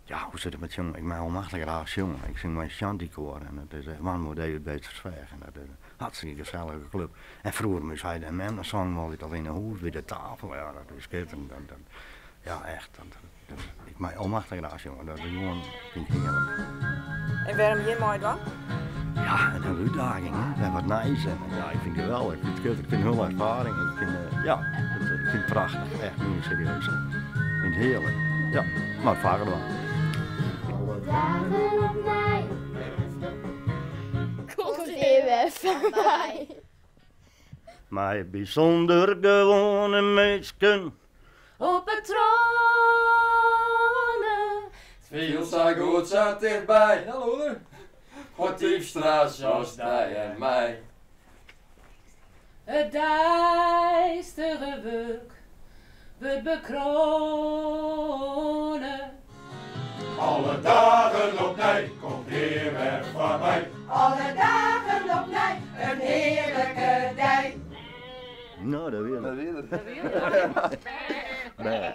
Ja, hoe sit it met sjongen? Ik mei almachtich graach sjonge. Ik sing mei in shantykoar en dat is One More Day út Beetstersweach en dat is in hartstikke gesellige klup. En froeger mei ús heit en mem, dan songen we altyd al yn 'e hûs by de tafel. Ja, dat is skitterend. Dat, dat, ja, echt. Dat, dat, ik mei almachtich graach sjonge. Dat is gewoan, fyn ik hearlik. En wêrom hjir meidwaan? Ja, in útdaging, hè? Wer wat nijs. En, ja, ik fyn it geweldich. Ik fyn it skitterend. Ik fyn it in hiele erfaring. Ik fyn, ja, ik fyn it prachtich. Echt, mien ik serieus. Ik fyn it hearlik. Ja, mar faker dwaan. Alle dagen opnij. Komt hjir wer foarby. Mei bysûnder gewoane minsken. Op 'e troane. It fielt sa goed sa tichtby, hallo Foar Typstra's as dy en my. It deistige wurk wurdt bekroane. Alle dagen opnij komt hjir wer foarby. Alle dagen opnij in hearlike dei. No, dat wie it. Dat wie it. Nee.